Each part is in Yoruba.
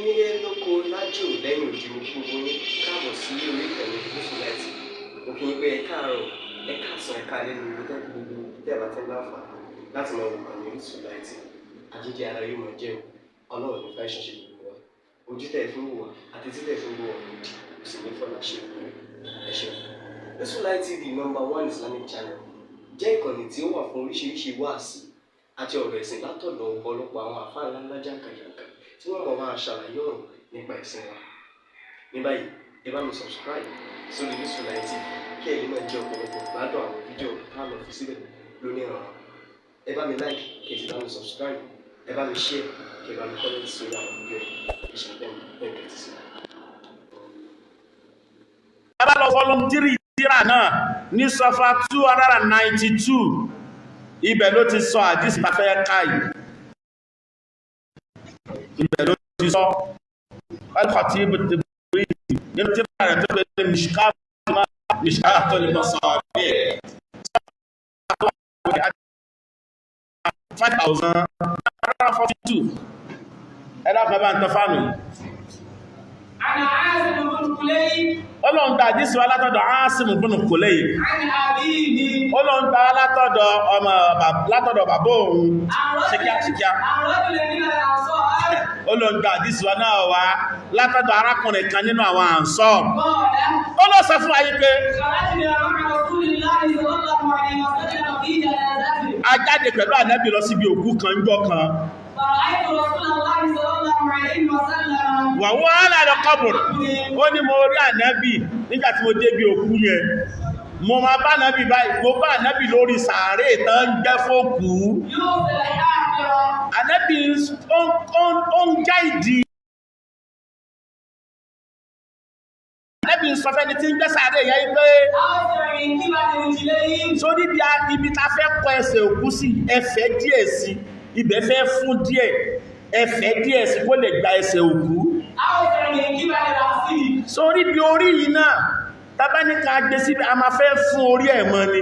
Nílé lóko lájò lẹ́yìn odi, mo kí gbogbo yín káàbọ̀ sí orí ìkànnì Gúúsù Láìtì. Mo kí yín pé ẹ káàárọ̀, ẹ káàsán, ẹ káalẹ́ ní ibi tẹ́ gbogbo tẹ́ bá ti ń láǹfààní láti máa wò kànnì Orísun Láìtì. Àjíjẹ ara yóò máa jẹun, Ọlọ́run ní fẹ́ ṣiṣẹ́ gbogbo wa. Ojú tẹ́ ẹ fi ń wò wá àti tí tẹ́ ẹ fi ń wò wá lòdì kò sì ní fọlá ṣe ìpínlẹ̀. Ẹ ṣeun. Orísun Light TV, number one Islamic channel, jẹ́ ìkànnì tí ó wà fún oríṣiríṣi wáàsí àti ọ̀rọ̀ ẹ̀sìn látọ̀dọ̀ ọ̀pọ̀lọpọ̀ àwọn àfáà ńláńlá jàǹkànjàǹkàn tí wọ́n mọ̀ máa ṣàlàyé ọ̀rọ̀ nípa ẹ̀sìn wa. Ní báyìí, ẹ bá mi subscribe sórí Orísun Light TV kí ẹ lè máa jẹ ọ̀pọ̀lọpọ̀ gbádùn àwọn fídíò tá a lọ fi síbẹ̀ lónìí ọ̀rọ̀. Ẹ bá mi like, kí ẹ sì bá mi subscribe, ẹ bá mi share, kí ẹ bá mi comment sórí àwọn fídíò yìí. Ẹ ṣe bẹ́ẹ̀ bẹ́ẹ̀ tẹ́tí sí. Ẹ bá lọ volume 3 tírà náà ní sọfà 292, ibẹ̀ ló ti sọ àdísì bá fẹ́ káyì, ibẹ̀ ló ti sọ. Al-Khatib at-Tabrizi nínú tírà rẹ̀ tó pé ní Mishkatul Masabih, 5942. Ẹ̀dá kan bá ń tán fáàmì. عن عاصم بن كليب. Ọlọ́run gba àdísì wa látọ̀dọ̀ Asim ibn Kulayb. عن أبيه. Ọlọ́run gba látọ̀dọ̀ ọmọ látọ̀dọ̀ bàbá òun. عن رجل Ṣíkíá ṣíkíá. عن رجل من الأنصار. Ọlọ́run gba àdísì wa náà wá látọ̀dọ̀ arákùnrin kan nínú àwọn Ansar. قال: Ó lọ sọ fún wa yìí pé خرجنا مع رسول الله صلى الله عليه وسلم في جنازته. A jáde pẹ̀lú Ànábì lọ síbi òkú kan ńjọ́ kan. فرأيت رسول الله صلى الله عليه وسلم Wà wọ́n á lọ kọ́bùrù. Ó ní mo rí Ànábì nígbà tí mo débi òkú yẹn, mo máa bá Ànábì báyìí, mo bá Ànábì lórí sàárè tán ń gbẹ́ fókùú. يوصل الحافرة. Ànábì ó ń já ìdí. Ànábì ń sọ fẹ́ni tí ń gbẹ́ sàárè yẹn pé أوسع من قبل رجليه. sórí bí ibi ta fẹ́ kọ ẹsẹ̀ òkú sí, ẹfẹ́ díẹ̀ sí, ibẹ̀ fẹ́ fún díẹ̀, ẹfẹ́ díẹ̀ sí kó lè gba ẹsẹ̀ òkú. أوسع من قبل رأسه. Sórí bí orí yìí náà tábá ní ká gbé síbi, a máa fẹ́ fún orí ẹ̀ mọ́ ni,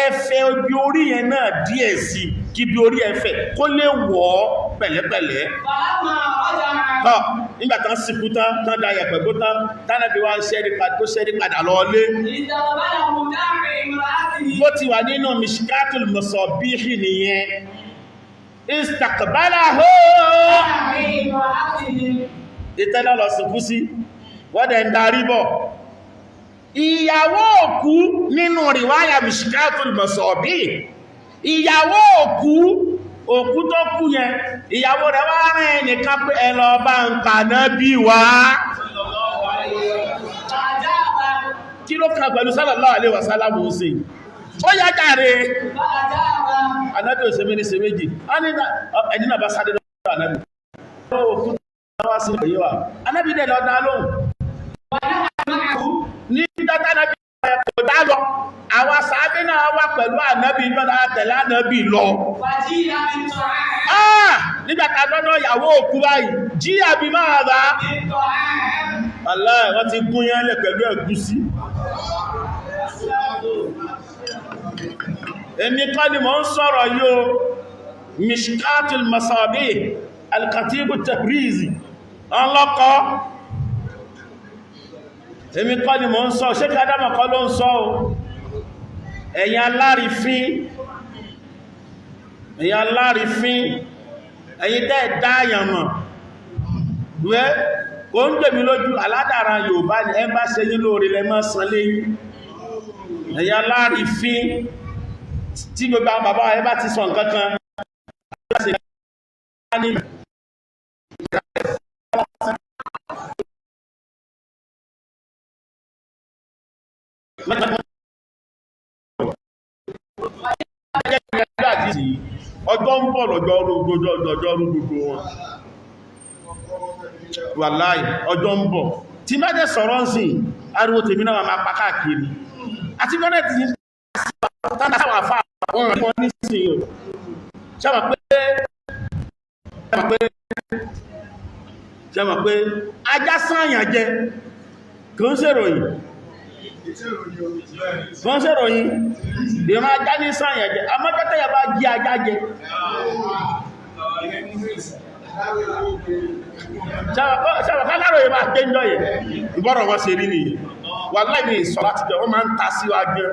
ẹfẹ́ bí orí yẹn náà díẹ̀ sí kí bí orí ẹfẹ́ kó lè wọ̀ ọ́ pẹ̀lẹ́pẹ̀lẹ́. فلما رجع Tọ́ nígbà tán sìnkú tán tán da yẹ̀pẹ̀ bó tán, tánàbí wá ń ṣẹ́rí padà tó ṣẹ́rí padà lọ́lé. استقبله داعي امرأته. Bó ti wà nínú Mishkatul Masabihi nìyẹn, istaqbalahu داعي امرأته. Ìtẹ́lẹ̀ lọ sìnkú sí, wọ́n dẹ̀ ń darí bọ̀. Ìyàwó òkú nínú rìwáyà Mishkatul Masabihi, ìyàwó òkú, òkú tó kú yẹn, ìyàwó rẹ̀ wá rán ẹnìkan pé ẹ lọ bá ń kàná bí wá. فأجاب. Kí ló kan pẹ̀lú sallallahu alaihi wasallam sí? Ó yá jàre. فأجاب. Anábì ò ṣe méní ṣe méjì. A ní ẹni náà bá sáré lọ́dọ̀ anábì. Ó kú wá sí ìyẹ́ wa. Anábì dẹ̀ lọ dá lóhùn. معه. Ní dátà anábì kò dá lọ. Àwọn sàábé náà wà pẹ̀lú anábì lọ́dọ̀ àtẹ̀lé anábì lọ. وجيء بالطعام. Ah! Nígbà tá a dọ́dọ̀ ìyàwó òkú báyìí, jí àbí máa rà. بالطعام. Aláì, wọ́n ti gún yán lẹ̀ pẹ̀lú ẹ̀gúsí. Èmi kọ́ ni mò ń sọ̀rọ̀ yìí o. Mishkatul Masabih, Al-Khatib Tabrizi, ọlọ́kọ́. Èmi kọ́ ni mò ń sọ, ṣé Ádámà kọ́ ló ń sọ o. Ẹ̀yin alárìífín, ẹ̀yin alárìífín, ẹ̀yin tẹ́ dáyàn mọ̀. Wẹ́, kò ń gbèmí lójú aládàra Yorùbá ni ẹ bá ṣe yín lóore lẹ mọ́ san léyìn. Ẹ̀yin alárìífín, tí gbogbo àwọn bàbá ẹ bá ti sọ nǹkan kan, bá ṣe ní ọjọ́ ń bọ̀ lọ́jọ́ ọrú gbogbo wọn. Wàláì, ọjọ́ ń bọ̀ tí má jẹ́ sọ̀rọ̀ ń sìn, ariwo tèmi náà máa pa káàkiri àti gọ́nẹ̀tì ní táwọn àfà wọn rí wọn nísìnyí o. Ṣé pé ṣé pé ṣé pé ajá sáàyàn jẹ kò ń ṣèròyìn, kò ń ṣèròyìn. Ìran ajá ní sáàyàn jẹ, àmọ́jọ́tẹ̀yà bá jí ajá jẹ. Ṣàwọ̀káláròyè máa gbé ń jọ yẹn? Ìbọ̀rọ̀ wọn ṣe rí nìyẹn. Wà láì ní ìsọ̀ láti jẹ, wọ́n máa ń ta sí wa gan,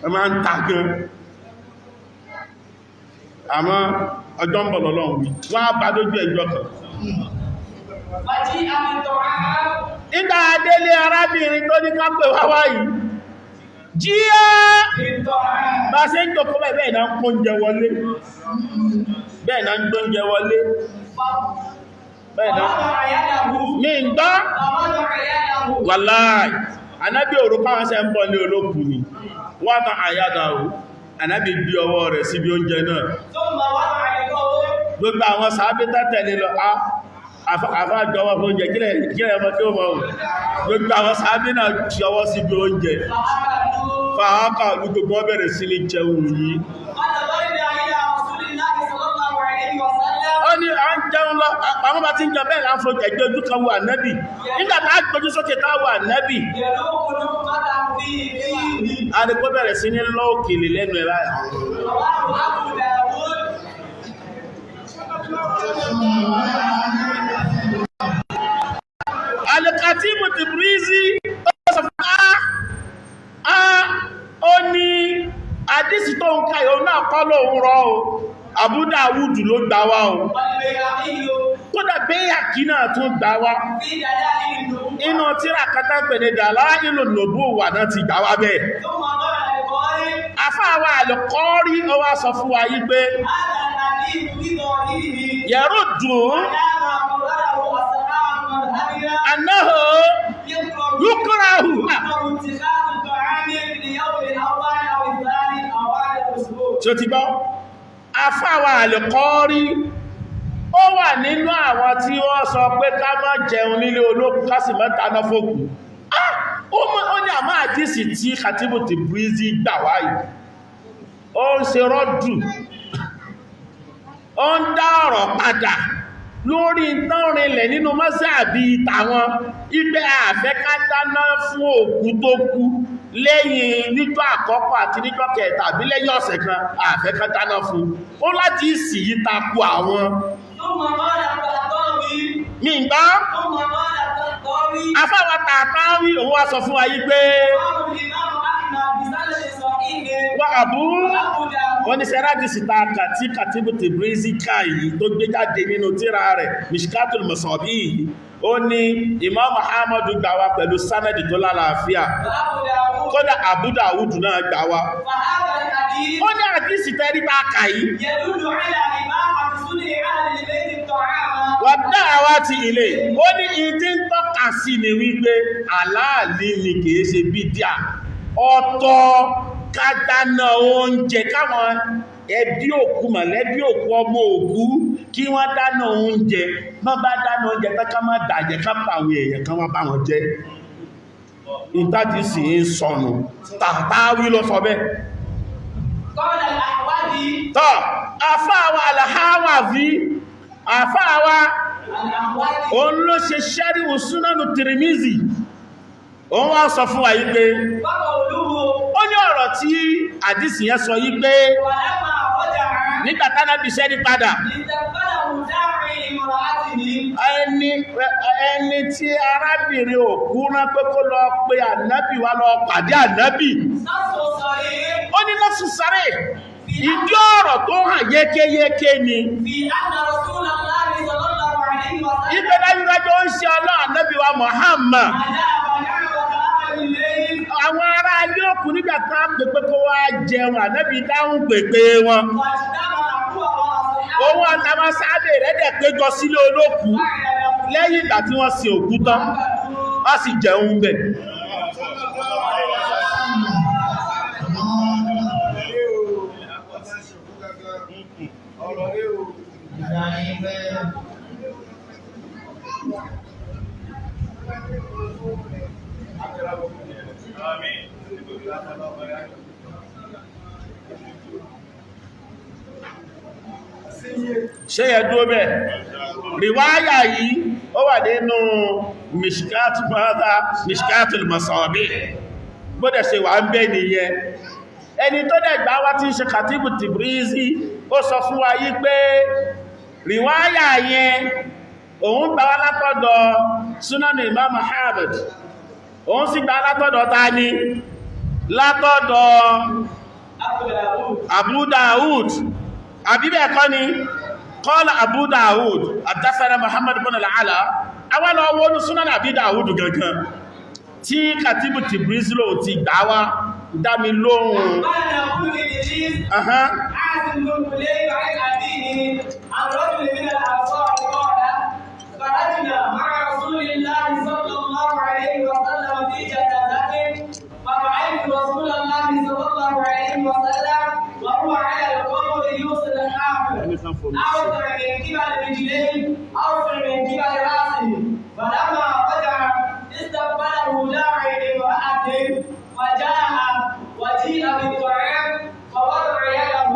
wọ́n máa ń ta gan. Àmọ́ ọjọ́ ń bọ̀ lọ́lọ́run wí, wọ́n á bá dójú ẹjọ́ kan. وجيء بالطعام. Nígbà délé arábìnrin tó ní ká pè wá wáyìí, jíyá بالطعام. Bá ṣe ń jòkó bẹ́ẹ̀, bẹ́ẹ̀ náà ń kó oúnjẹ wọlé, bẹ́ẹ̀ náà ń gbóúnjẹ wọlé, bẹ́ẹ̀ náà. فوضع يده. Mi ń gbọ́. فوضع يده. Wàláì, anábì òru káwọn ṣe ń bọ̀ ní olókùn ni wọ́n tán àyádà o. Anábì gbé ọwọ́ rẹ̀ síbi oúnjẹ náà. ثم وضع القول. Gbogbo àwọn sàábé tẹ́tẹ̀lé lọ, àfá jọwọ́ fún oúnjẹ kílẹ̀ kílẹ̀ ọmọ tí ó mọ̀ o. Gbogbo àwọn sàábé náà jọwọ́ síbi oúnjẹ. فأكلوا. Fàákà olú, gbogbo wọn bẹ̀rẹ̀ sí ní jẹun yìí. فنظرنا إلى رسول الله صلى الله عليه وسلم. Ó ní à ń jẹun lọ, àwọn bá ti ń jẹ bẹ́ẹ̀ là ń fo ẹ̀gbẹ́ ojú kan wo ànábì. Nígbà tá a gbójú sókè tá a wo ànábì, يذوق لقمته في فيه. àdìpọ̀ bẹ̀rẹ̀ sí ní lọ́ òkèlè lẹ́nu ẹ̀ báyìí. رواه أبو داود. Alikatibu Tibrizi ó sọ fún a ó ní àdísì tó ń ka ìhòòhùn náà kọ́ lóun rọ o, Abu Dawud ló gbà wá o. والبيهقي. Kódà Bayhaqi náà tún gbà wá. في دلائل النبوة. Inú tíra kátà pè ní Dalā'ilu Nubuwwah náà ti gbà wá bẹ́ẹ̀. ثم قال القارئ: Afáwa Al-Qari ó wá sọ fún wa yí pé هذا الحديث بظاهره yẹ̀rù dùn على ما قرره أصحاب مذهبنا anáhó يكره yúkúráhù. يكره اتخاذ الطعام في اليوم الأول أو الثاني أو بعد الأسبوع. Tí ó ti gbọ́, afáwa Al-Qari ó wà nínú àwọn tí wọ́n sọ pé ká má jẹun nílé olókùn, ká sì má dáná fókù. Ah, ó ní àmọ́ àdísì tí Khatibu Tibrizi gbà wáyìí, ó ń ṣe rọ́dù, ó ń dá ọ̀rọ̀ padà lórí tánrinlẹ̀ nínú mọ́sàbí tàwọn ibẹ̀ àfẹ́ ká dáná fún òkú tó kú lẹ́yìn níjọ́ àkọ́kọ́ àti níjọ́ kẹta àbí lẹ́yìn ọ̀sẹ̀ kan, àfẹ́ ká dáná fún ó láti sì yí takò àwọn. ثم قال الطهطاوي. Mi ń gbọ́. ثم قال الطهطاوي: Afáwa Tàtàwí òun wá sọ fún wa yí pé رواه الإمام أحمد بسند صحيح. Wọ́n àbú وأبو داود. wọ́n ní sẹ́ráàdì síta kàtí Khatibu Tibrizi ká yìí tó gbé jáde nínú tírà rẹ̀ Mishkatul Masabi yìí, ó ní Imam Ahmadu gbà wá pẹ̀lú sanadi tó lálàáfíà. وأبو داود. Kódà Abu Dawud náà gbà wá. فهذا الحديث Ó ní àdísì tẹ́rí bá kà yìí يدل على إباحة صنع أهل البيت الطعام. Wà dáhàwá ti ilé, ó ní ìdí ń tọ́ka sí ni wípé aláàlí ni, kìí ṣe bídíà. Ọ̀tọ̀ ká dáná oúnjẹ káwọn ẹbí òkú, mọ̀lẹ́bí òkú, ọmọ òkú, kí wọ́n dáná oúnjẹ. Wọ́n bá dáná oúnjẹ pé ká má dàjẹ́, ká pa àwọn èèyàn kan wá bá wọn jẹ. Ìtàdí sì ń sọnù, Tàtàwí ló sọ bẹ́ẹ̀. قال الأحوذي. Tọ́ àfáàwà Alháwàví, àfáàwà الأحوذي. òun ló ṣe ṣẹ́ríwò súnánù Tìrìmìzì, òun wá sọ fún wa yí pé فقوله ó ní ọ̀rọ̀ tí àdìsí yẹn sọ yí pé ولما رجع nígbà tánábì ṣẹ́rí padà, استقبله داعي لامرأته. Ẹni tí arábìnrin òkú rán pé kó lọ pe ànábì wá lọ pàdé ànábì. نص صريح. Ó ní lọ́sùn sáré, ìdí ọ̀rọ̀ tó hàn yékéyéké ni في أن رسول الله صلى الله عليه وسلم ìgbẹ́ dájúdájú ó ń ṣe ọlọ́ ànábì wa Muhammad أجاب دعوة أهل الليل. Àwọn ará ilé òkú nígbà tá a pè pé kó wá jẹun, ànábì dáhùn pèpè wọn. واجتمع هو وأصحابه Òun àtàwọn sábẹ̀ rẹ̀ dẹ̀ péjọ sílé olókùú بعد lẹ́yìn ìgbà tí wọ́n sin òkú tán, wọ́n sì jẹun bẹ̀. Ṣé yẹ dúró bẹ́ẹ̀? Rìwáyà yìí ó wà nínú Mishkat mother Mishkatul Masabi, gbọ́dẹ̀ ṣe wà ń bẹ́ nìyẹn. Ẹni tó dẹ̀ gbà wá tí ń ṣe Khatibu Tibrizi, ó sọ fún wa yí pé Riwaya yẹn òun gbà wá látọ̀dọ̀ Sunan Imam Ahmad, òun sì gbà látọ̀dọ̀ ta ni? Látọ̀dọ̀ أبو داود. Abu Dawud, àbí bẹ́ẹ̀ kọ́ ni? Qala Abu Dawud haddathana Muhammad ibn al-Ala. Àwọn lọ wọnú Sunan Abi Dawud gangan tí Katibu Tibrizi lòun ti gbà wá dámi lóhùn. أخبرنا ابن إدريس Ahán. عاصم بن كليب عن أبيه عن رجل من الأنصار قال: خرجنا مع رسول الله صلى الله عليه وسلم في جنازته، فرأيت رسول الله صلى الله عليه وسلم وهو على القبر يوصل الحافر، أوسع من قبل رجليه، أوسع من قبل رأسه. فلما رجع استقبله داعي امرأته، فجاء وجيء بالطعام، فوضع يده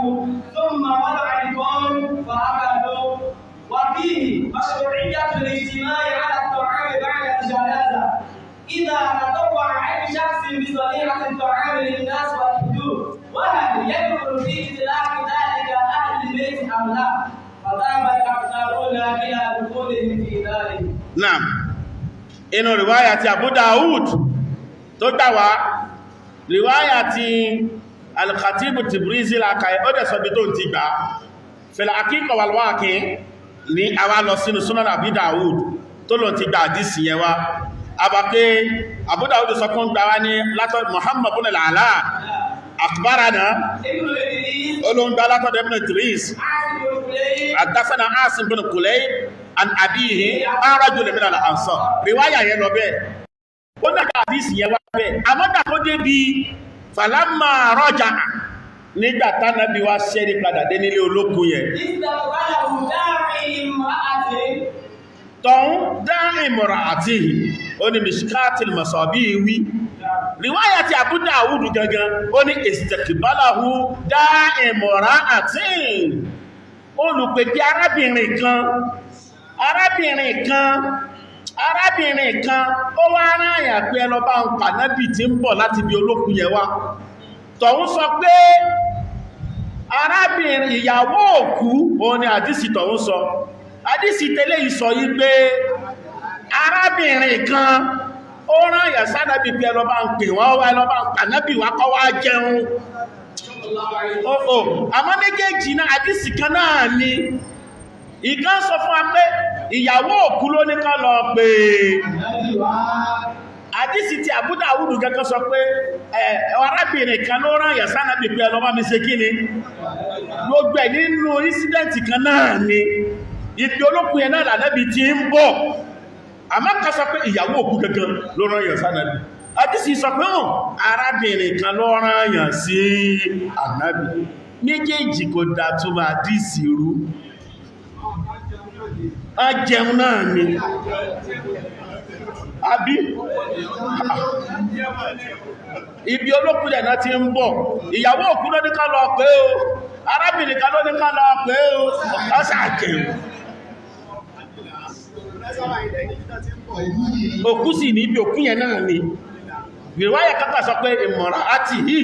ثم وضع القوم فأكلوا. وفيه مشروعية الاجتماع على الطعام بعد الجنازة إذا تطوع أي شخص بصنيعة الطعام للناس والحدود، وهل يدخل في إطلاق ذلك أهل البيت أم لا؟ فذهب الأكثرون إلى دخولهم في ذلك. Naam. Inú riwaya ti Abu Dawud tó gbà wá, riwaya ti Al-Khatibu Tibrizi lákàí, ó dẹ̀ sọ bí tó ń ti gbà. Fil Haqiqa wal Waqi ní àwa lọ sínú Sunan Abi Dawud tó lọ ti gbà àdísì yẹn wá. Àbàpé Abu Dawud sọ fún gbà wá ní látọ̀ Muhammad ibn al-Ala, akhbarana ابن إدريس. Olóńgbà látọ̀dọ̀ Ibn Idris. عاصم بن كليب. حدثنا عاصم بن كليب عن أبيه عن رجل من الأنصار. Riwaya yẹn lọ bẹ́ẹ̀, ó náà àdísì yẹn wá bẹ́ẹ̀, àmọ́dà tó débi falamma raja'a, nígbà tánàbí wá ṣẹ́rí padà dé nílé olókun yẹn, استقبله داعي امرأته. Tọ̀hún dá ìmọ̀ràn àti ó ní mishkatil masabi wí. Riwaya ti Abu Dawud gangan, ó ní istakbalahu dá ìmọ̀ràn àti olùpèpè arábìnrin kan, arábìnrin kan, arábìnrin kan, ó wá rán àyà pé ẹ lọ bá ń pànábì tí ń bọ̀ láti bí olókun yẹn wá. Tọ̀hún sọ pé arábìnrin ìyàwó òkú òun ni àdísì. Tọ̀hún sọ, àdísì tẹ́lẹ̀ yìí sọ yí pé arábìnrin kan ó rán àyà sánábì pé ẹ lọ bá ń pè wọ́n wá, ẹ lọ bá ń pànábì wá kọ́ wá jẹun. Oh, àmọ́ méjèèjì náà, àdísì kan náà ni. Ìkan sọ fún wa pé ìyàwó òkú ló ní ká lọ pé, àdísì ti Abu Dawud gẹ́gẹ́ sọ pé ẹ arábìnrin kan ló rán àyà sánábì pé ẹ lọ bá mi ṣe kí ni. Gbogbo ẹ̀ nínú incident kan náà ni, ibi olókun yẹn náà lànàbì tí ń bọ̀. Àmọ́ kan sọ pé ìyàwó òkú gangan ló rán àyà sánábì, àdísì sọ pé hàn arábìnrin kan ló rán àyà sí ànábì. Méjèèjì kò dá tó máa àdísì rú, á jẹun náà ni, àbí ibi olókùn dẹ̀ náà ti ń bọ̀. Ìyàwó òkú ló ní ká lọ pé o, arábìnrin kan ló ní ká lọ pé o, ọ̀sà jẹun. Òkú sì ní ibi òkú yẹn náà ni. Ìwáyà kọ́kọ́ sọ pé ìmọ̀ràn àti hì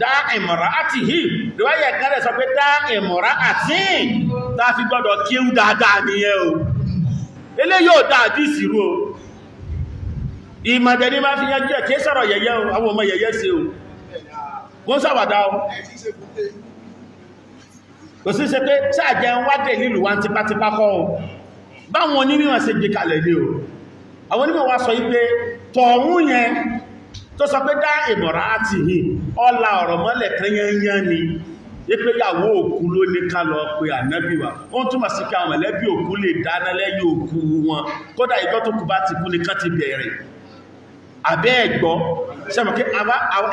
dá ìmọ̀ràn àti hì, ìwáyà kẹ́rẹ̀ sọ pé dá ìmọ̀ràn àti tá a fi gbọ́dọ̀ kíw dáadáa nìyẹn o. Eléyìí ò dá àdísì rú o. Ìmọ̀dẹ̀ ní máa fi yanjú ẹ̀, kìí sọ̀rọ̀ yẹ̀yẹ́ o. Àwọn ọmọ yẹ̀yẹ́ sí o, wọ́n sàwàdà o. Kò sí ṣe pé sáàjẹ́ ń wádẹ̀ nílùú wa ń tipátipá kọ́ o. Báwọn onímọ̀ ṣe gbé kalẹ̀ ní o. Àwọn onímọ̀ wa sọ yí pé tọ̀hún yẹn tó sọ pé dá ìmọ̀ràn àti hìn ọlá ọ̀rọ̀ mọ́lẹ̀ kan yányán ni wípé ìyàwó òkú ló ní ká lọ pe ànábì wa. Ó ń túmọ̀ sí pé àwọn mọ̀lẹ́bí òkú lè dáná lẹ́yìn òkú wọn, kódà ìjọ tó kú bá ti kú nìkan ti bẹ̀rẹ̀. Àbẹ́ ẹ̀gbọ́ sẹ́mọ̀ kí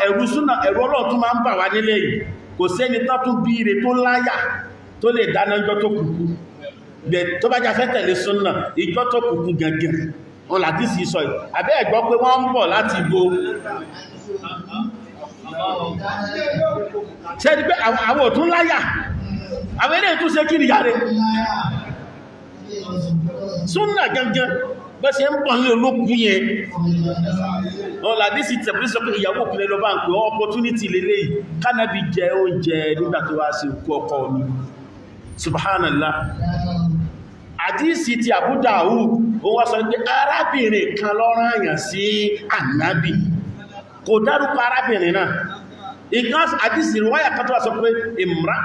ẹ̀rù súnà, ẹ̀rù Ọlọ́run tún máa ń bà wá nílẹ̀ yìí. Kò sẹ́ni tán tún bí ire tó láyà tó lè dáná ìjọ tó kúkú bẹ̀ tó bá já fẹ́ tẹ̀lé súnà ìjọ tó kúkú gangan wọn láti sì sọ yìí. Àbẹ́ ẹ̀gbọ́ pé wọ́n ń bọ̀ láti ibo ṣe ni pé àwọn ò tún láyà, àwọn eléyìí tún ṣe kí ni yáre súnà gangan bẹ́ ṣe ń bọ̀ ní olókùn yẹn. Wọn làdí sí tẹ̀bí sọ pé ìyàwó òkúlẹ̀ lọ bá ń pè ọ́, opportunity lélẹ́yìí kánábì jẹ oúnjẹ nígbà tó wá sí òkú ọkọ mi. Subhanallah. Àdísì ti Abu Dawud, ó wá sọ pé arábìnrin kan ló rán àyàn sí ànábì, kò dárúkọ arábìnrin náà. Ìkan àdísì wáyà kan tó wá sọ pé ìmúra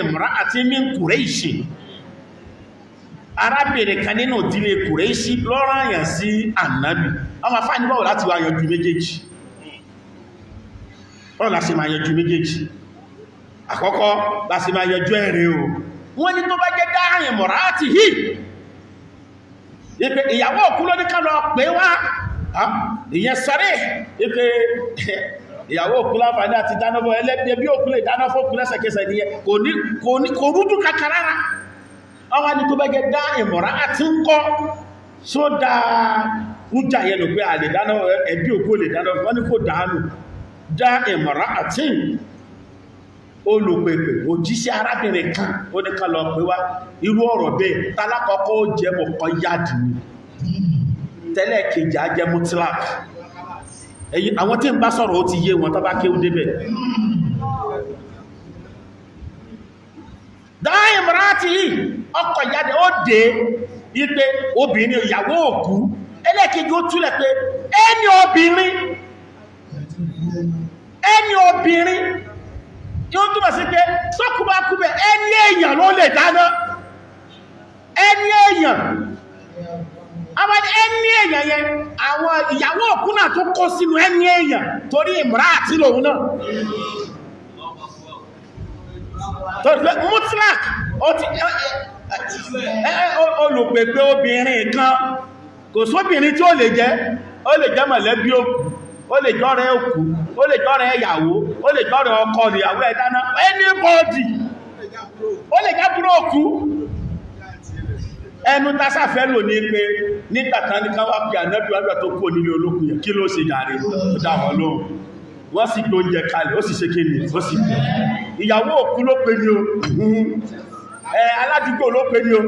ìmúra àti min Kùrẹ́ṣì, arábìnrin kan nínú ìdílé Kùrẹ́ṣì ló rán àyàn sí ànábì. Àwọn afáàní báwo láti wá yanjú méjèèjì? Báwo la ṣe máa yanjú méjèèjì? Àkọ́kọ́ bá ṣe máa yanjú ẹ̀rẹ́ o, wọ́n ní tó bá jẹ́ dáhìn mọ̀rá àti hì ìpé ìyàwó òkú ló ní ká lọ pé wá, ìyẹn sọ́rí ìpé ìyàwó òkú láǹfààní àti dáná fún ẹlẹ́bí bí òkú lè dáná fún òkú lẹ́sẹ̀kẹsẹ̀ nìyẹn, kò ní kò ní kò rújú kankan rárá. Àwọn ni tó bá jẹ́ dáhìn mọ̀rá àti ń kọ́ sódà rújà yẹn lò pé àlè dáná, ẹbí òkú lè dáná, wọ́n ní kò dánù dá ìmọ̀rá àti olùpèpè òjíṣẹ́ arábìnrin kan ó ní ká lọ pé wá. Irú ọ̀rọ̀ bẹ́ẹ̀, tálákọ́kọ́ ó jẹ́ mọ̀kọ́ yáàdì ni, tẹ́lẹ̀ kejì á jẹ́ mutlak. Èyí àwọn tí ń bá sọ̀rọ̀ ó ti yé wọn tó bá kéwú débẹ̀. Dá ìmọ̀rá àti yìí ọkọ̀ ìyáde ó dé wípé obìnrin ìyàwó òkú. Ẹlẹ́ẹ̀kejì ó túlẹ̀ pé ẹni obìnrin, ẹni obìnrin yóò túnmọ̀ sí pé sọ́kùbákúbẹ̀ ẹni èèyàn ló lè dáná, ẹni èèyàn, àwọn ẹni èèyàn yẹn, àwọn ìyàwó òkú náà tó kó sínú ẹni èèyàn torí ìmúra àti lòun náà torí pé mutlak ó ti olùpèpè obìnrin kan, kò sóbìnrin tí ó lè jẹ́, ó lè jẹ́ mọ̀lẹ́bí òkú, ó lè jọ́rẹ́ òkú, ó lè jọ́rẹ́ ìyàwó, ó lè jọ́rẹ́ ọkọ ìyàwó ẹ̀dáná, anybody, ó lè jábúrò òkú. Ẹnu tásàfẹ́ lò ní pé nígbàtán ní káwà pé ànábì wágbà tó kú nílé olókùn yẹn, kí ló ṣe jàre? Ó dá wọn lóhùn, wọ́n sì gbé oúnjẹ kalẹ̀, ó sì ṣe kéde, ó sì pè ìyàwó òkú ló pe ní o, ẹ aládùúgbò ló pe ní o.